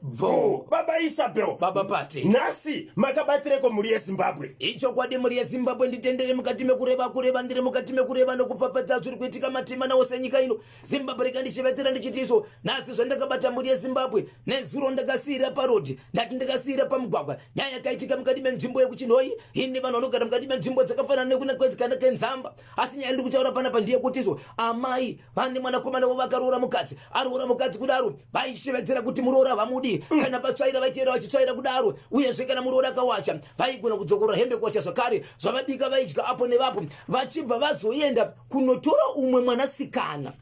Bvo. Baba Isabel. Baba Pate. Nhasi makabatireko mhuri yeZimbabwe. Ichokwadi mhuri yeZimbabwe nditendere mukati mekureva kureva ndiri mukati mekureva nokupfapfadza zviri kuitika matima ose enyika ino. Zimbabwe rega ndichivetsera ndichiti izvo nhasi zvandakabata mhuri yeZimbabwe nezuro ndakasiira parodhi ndati ndakasiira pamugwagwa nyaya yakaitika mukati menzvimbo yekuChinhoyi ini vanhu vanogara mukati menzvimbo dzakafanana nekunakana kenzamba asi nyaya ndiri kutaura panapa ndeyekuti izvo amai vane mwanakomana wavo vakaroora mukadzi aroora mukadzi kudaro vaishevedzera kuti muroora havamudi kana patsvaira vaiteera vachitsvaira kudaro uyezve kana muroora akawacha vaigona kudzokorora hembe kuwacha zvakare zvavabika vaidya apo nevapo vachibva vazoenda kunotora umwe mwanasikana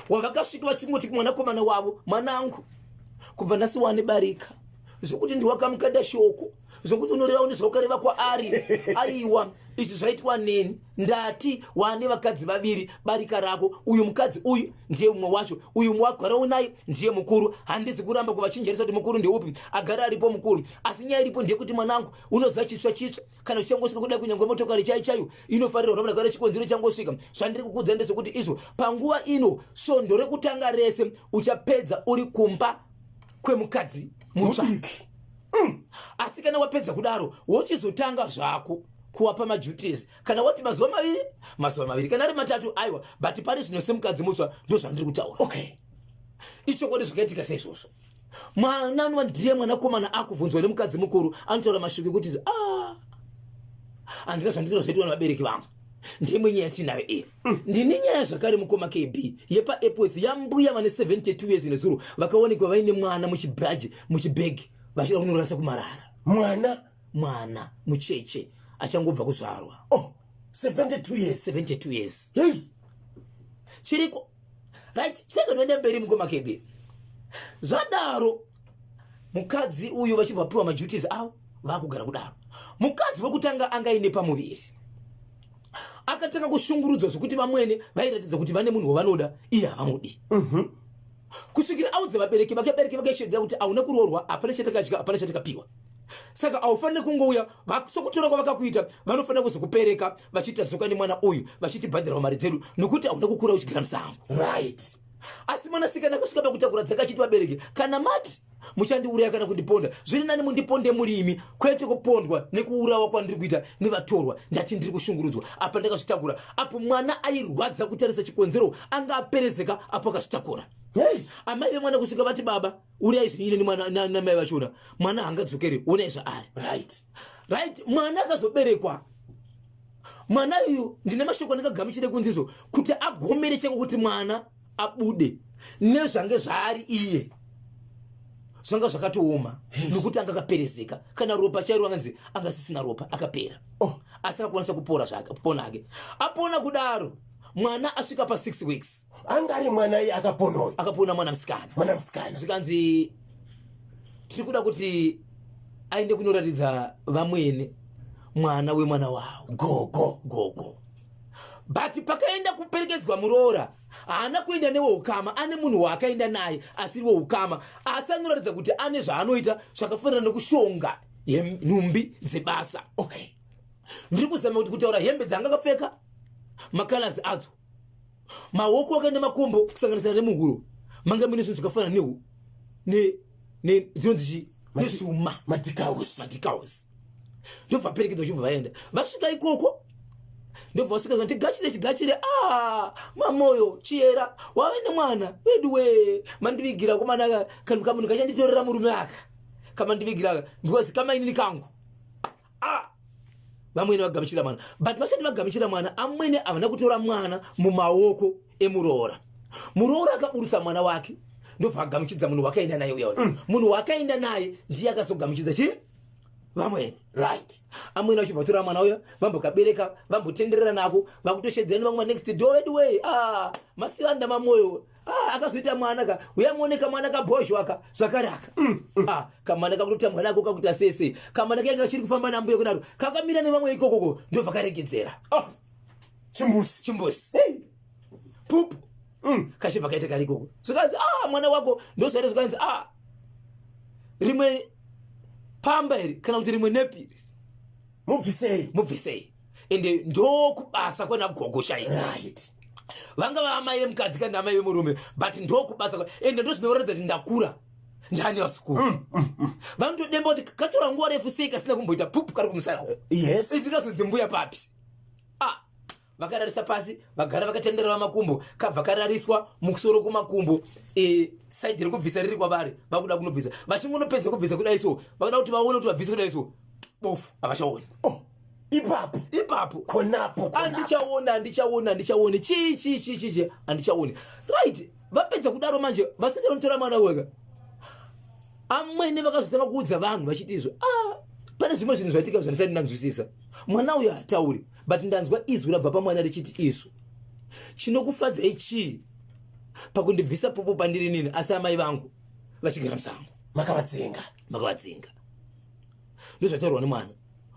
wavakasvika vachingoti kumwanakomana wavo mwanangu kubva nhasi wane barika zvokuti ndiwakamukanda shoko zvokuti unoreva nezvaukareva kwaari aiwa izvi zvaitwa neni ndati wane vakadzi vaviri barika rako uyu mukadzi uyu ndiye umwe wacho uyu wagara unaye ndiye mukuru handisi kuramba kuvachinjarisa kuti mukuru ndeupi agara aripo mukuru asi nyaya iripo ndeyekuti mwanangu unoziva chitsva chitsva kana uchangosvika kudai kunyange motokari chai chaiyo inofanirwa kuona kana chikonzero changosvika zvandiri kukudza ndezvekuti izvo panguva ino svondo rekutanga rese uchapedza uri kumba kwemukadzi mutsva Asi kana wapedza kudaro wochizotanga zvako kuwapa maduties kana wati mazuva maviri mazuva maviri kana ari matatu aiwa but pari zvino semukadzi mutsva ndozvandiri kutaura. Okay. Ichokwadi zvakaitika seizvozvo mwana anova ndiye mwanakomana akubvunzwa nemukadzi mukuru anotaura mashoko ekuti ah, handina zvandinoita zvaitwa nevabereki vangu ndimwe nyaya yatinayo iyi. Ndine nyaya zvakare mukoma KB yepaEpworth yambuya vane 72 years nezuro vakaonekwa vaine mwana muchibhaji muchibhegi vachida kunorasa kumarara. Mwana? Mwana mucheche achangobva kuzvarwa. Oh, 72 years. 72 years. Hey. Chiriko. Right, chitenge toenda mberi mukoma KB. Zvadaro mukadzi uyu vachibva vapiwa maduties avo vakugara kudaro. Mukadzi wekutanga anga aine pamuviri. Akatanga kushungurudzwa zvekuti vamwene vairatidza kuti vane munhu wavanoda iye havamudi. Kusvikira audza vabereki vake, vabereki vake shedzera kuti hauna kuroorwa, hapana chatakadya, hapana chatakapiwa. Saka haufaniri kungouya sokutora kwavakakuita, vanofanira kuzokupereka vachiti tadzoka nemwana uyu, vachitibhadharawo mari dzedu nokuti hauna kukura uchigara musango. Right. Asi mwanasikana akasvika pakutakura dzake achiti vabereki, kana mati muchandiuraya kana kundiponda, zviri nani mundiponde murimi kwete kupondwa nekuurawa kwandiri kuita nevatorwa. Ndati ndiri kushungurudzwa apa ndakazvitakura. Apo mwana airwadza kutarisa chikonzero anga aperezeka apo akazvitakura. Hey. Amai vemwana kusvika vati baba uriyai zvinyine nemwana namai vachona, mwana haangadzokeri, onai zvaari. Right. Right, mwana akazoberekwa. Mwana uyu ndine mashoko andakagamuchira kunzizo kuti agomere cheko kuti mwana abude nezvange zvaari iye zvanga zvakatooma nokuti anga akaperezeka kana ropa chairo anganzi anga sisina ropa akapera. Oh. Asi akakwanisa kupora zvake kupona hake. Apona kudaro mwana asvika pa 6 weeks. Anga ari mwana iye akapona uyu. Akapona mwana musikana. Mwana musikana. Zvikanzi tiri kuda kuti aende kunoratidza vamwene mwana wemwana wavo. Gogo. Gogo. But pakaenda kuperekedzwa muroora haana kuenda neweukama, ane munhu waakaenda naye asiri weukama, asi anoratidza kuti ane zvaanoita zvakafanana nekushonga nhumbi dzebasa. Okay. Ndiri kuzama kuti kutaura hembe dzaanga akapfeka, macolors adzo, maoko akaenda makombo kusanganisira nemuhuro manga mune zvinhu zvakafanana nehu ne ne dzinonzi chi nezvuma madikaus madikaus ndobva vaperekedzwa vachibva vaenda vasvika ikoko ndobva vasvika zvanti tigachire chigachire a ah, mamoyo chiyera wave nemwana vedu we mandivigira komana kamunhu kachanditorera murume aka kamandivigira because kamainini kangu ah vamwene vagamuchira mwana but vasati vagamuchira mwana amwene havana kutora mwana mumaoko emuroora muroora akaburutsa mwana wake ndobva agamuchidza munhu wakaenda naye uya Munhu wakaenda naye ndiye akazogamuchidza chii vamwene. Right. Amwene vachibva vatora mwana uya vambokabereka vambotenderera nako vakutoshedzera nevamwe next door vedu wee ah, masivanda mamoyo ah, akazoita mwana ka uya muone kamwana kabhozho aka zvakare aka Ah, kamwana kakutotambwa nako kakuita sese kamwana kainge kachiri kufamba nambuya kudaro kakamira nevamwe ikokoko ndobva karegedzera. Oh, chimbusi. Chimbusi. Hey. Pupu. Kachibva kaita kari ikoko zvikanzi ah, mwana wako ndozvaita zvikanzi ah, rimwe pamba iri kana kuti rimwe nepi iri mubvisei mubvisei ende ndokubasa kwana gogo chaiko. Right. Vanga vaamai vemukadzi kana amai vemurume but ndokubasa ende ndozvinoratidza kuti ndakura. Ndani vazukuru vanotodemba kuti katora nguva refu sei kasina kumboita pupu kari kumusana uko. Ndingazonzi mbuya papi? Ah, vakararisa pasi, vagara vakatenderera makumbo, kabva karariswa musoro kumakumbo, side rekubvisa riri kwavari. Vakuda kunobvisa, vachingonopedza kubvisa kudai so, vakuda kuti vaone kuti vabvise kudai so, bofu, havachaoni. Oh, ipapo? Ipapo. Konapo, konapo. Handichaoni, handichaoni, handichaoni. Chii, chii, chii, chii, chii? Handichaoni. Right, vapedza kudaro manje vasati vanotora mwana wega, amwene vakazotanga kuudza vanhu vachiti izvo, ah, pane zvimwe zvinhu zvaitika zvandisati ndanzwisisa. Mwana uyu haatauri, but ndanzwa izwi rabva pamwana richiti izvo, chinokufadzai chii pakundibvisa popo pandiri nini, asi amai vangu vachigara musango? Makavadzinga. Makavadzinga. Ndozvataurwa nemwana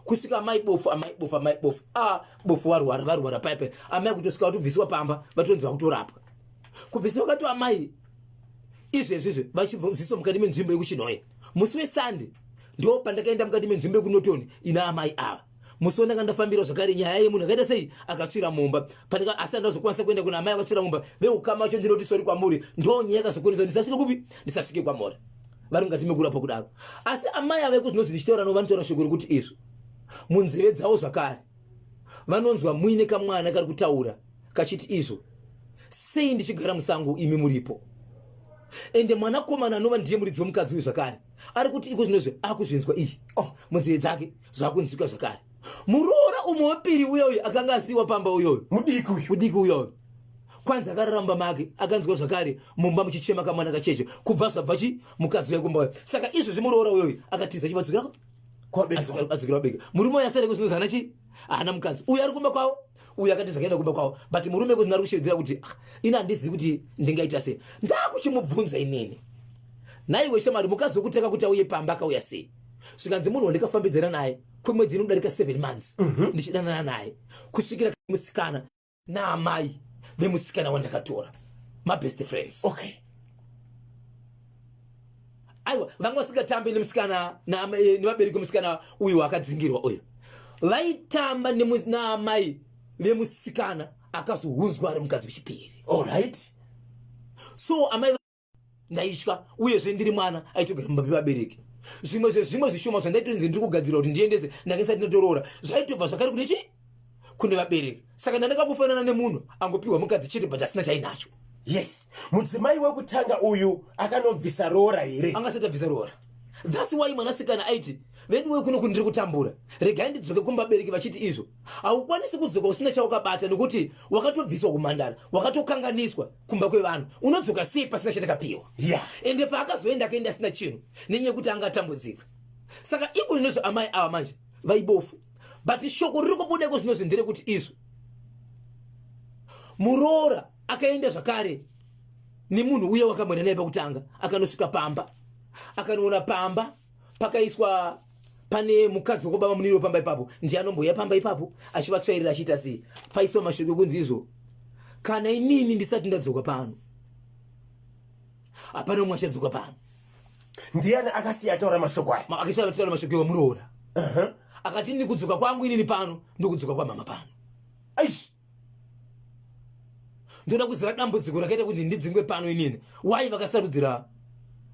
kusvika amai bofu, amai bofu, amai bofu, a bofu, varwara, varwara paipai. Amai kutosvika vatobviswa pamba, vatonzi vakutorapwa. Kubviswa kato amai izvezvizvi vachibviswa mukati menzvimbo yekuChinhoyi musi weSande. Ndo pandakaenda mukati menzvimbo yekuNotoni ina amai ava. Musi wandanga ndafambira zvakare nyaya yemunhu akaita sei, akatsvira mumba. Pandika asi andazokwanisa kuenda kuna amai akatsvira mumba. Veukama vacho ndinoti sorry kwamuri. Ndo nyaya yakazokonesa ndisasvike kupi, ndisasvike kwamuri. Vari mukati mekurapwa kudaro, asi amai ava iko zvinonzi ndichitaura navo, vanotaura shoko rekuti izvo munzeve dzavo zvakare vanonzwa muine kamwana kari kutaura kachiti izvo, sei ndichigara musango imi muripo? Ende mwanakomana anova ndiye muridzi wemukadzi uyu zvakare ari kuti iko zvinozvi akuzvinzwa iyi, oh, munzeve dzake zvakunzwika zvakare. Muroora umwe wepiri uya uyu akanga asiyiwa pamba uyoyo, mudiki uyu, mudiki uyoyo, kwanzi akarara mumba make, akanzwa zvakare mumba muchichema kamwana kacheche kubva zvabva chi mukadzi uya kumba uyo. Saka izvozvi muroora uyoyu akatiza chivadzokera kwabereka. Adzokera vabereki. Murume uyu asare kuzvinozi haana chi, haana mukadzi. Uyu ari kumba kwavo, uyu akatiza kaenda kumba kwavo, but murume kuzvino ari kushevedzera kuti, "Ah, ini handizivi kuti ndingaita sei." Ndakuchimubvunza inini, naiwe shamwari, mukadzi wekutanga kuti auye pamba akauya sei? Zvikanzi munhu wandikafambidzana naye kwemwedzi inodarika 7 months, ndichidanana naye kusvikira musikana naamai vemusikana wandakatora mabest friends. Aiwa, vanga vasingatambi nemusikana nevabereki vemusikana uyu akadzingirwa uyu. Vaitamba naamai vemusikana akazounzwa ari mukadzi wechipiri. So amai ndaitya, uyezve ndiri mwana aitogara mumba pevabereki. Zvimwe zvezvimwe zvishoma zvandaitonzi ndiri kugadzira kuti ndiendese, ndanga isati ndotoroora, zvaitobva zvakare kune chi, kune vabereki. Saka ndandakangofanana nemunhu angopiwa mukadzi chete, but asina chainacho. Yes, mudzimai wekutanga uyu akanobvisa roora here? Angasati abvisa roora. That's why mwanasikana aiti, veduwe, kuno kundiri kutambura, regai ndidzoke kumbabereki. Vachiti izvo haukwanisi kudzoka usina chawakabata, nekuti wakatobviswa kumhandara, wakatokanganiswa kumba kwevanhu, unodzoka sei pasina chatakapiwa? Ende paakazoenda, akaenda asina chinhu nenyaya yekuti anga atambudzika. Saka iko zvinozvo amai ava manje vaibofu, but shoko riri kubuda iko zvinozvo nderekuti izvo muroora akaenda zvakare nemunhu uye wakamwena naye pakutanga. Akanosvika pamba, akanoona pamba pakaiswa pane mukadzi wekubaba muniri wepamba ipapo, ndiye anomboya pamba ipapo achivatsvairira, achiita sei. Paiswa mashoko ekunzi izvo, kana inini ndisati ndadzoka pano, hapana umwe achadzoka pano. Ndiani akasiya ataura mashoko aya? Akasiya mashoko emuroora. Akati, ini kudzoka kwangu inini pano ndokudzoka kwamama pano. Aish. Ndoda kuziva dambudziko rakaita kuti ndidzingwe pano inini. Wai vakasarudzira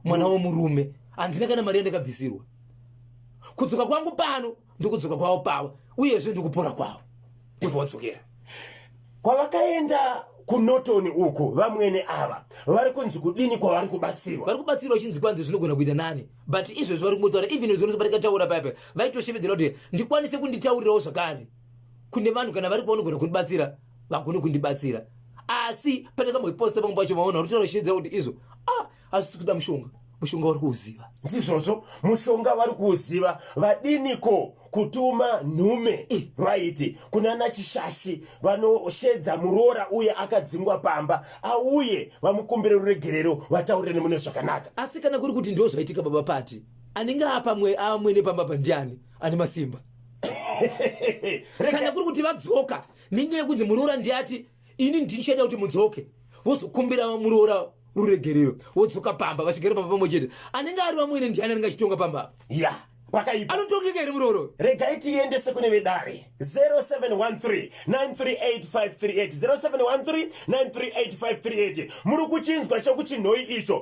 mwana wemurume? Handina kana mari yandakabvisirwa. Kudzoka kwangu pano ndokudzoka kwavo pavo, uyezve ndikupora kwavo ndobva wadzokera. Kwavakaenda kuNotoni uku, vamwene ava vari kunzi kudini kwavari kubatsirwa? Vari kubatsirwa uchinzi kwanzi zvinogona kuita nani, but izvezvi vari kungotaura. Even zvonose patikataura paipa, vaitoshevedzera kuti ndikwanise kunditaurirawo zvakare kune vanhu, kana vari pavanogona kundibatsira, vagone kundibatsira. Asi patakamboiposta pamwe pacho, maona uri kutaura uchishevedzera kuti izvo, ah, hazvisi kuda mushonga, mushonga uri kuuziva. Ndizvozvo, mushonga vari kuuziva. Vadiniko kutuma nhume, right, kunana Chishashi vanoshedza muroora uye akadzingwa pamba auye, vamukumbire ruregerero, vataurire nemune zvakanaka? Asi kana kuri kuti ndo zvaitika, baba pati anenge apamwe amwene pamba pa ndiani ane masimba? Kana kuri kuti vadzoka nenyaya yekunzi muroora ndiati, ini ndinichaita kuti mudzoke, vozokumbira muroora ruregerero, wodzoka pamba, vachigara pamba pamwe chete, anenge ari vamwene ndiani anenge achitonga pamba apa? Ya, pakaipa. Anotongeka here muroora? Regai tiendese kune vedare. 0713 938 538, 0713 938 538. Muri kuchinzwa chekuChinhoi icho.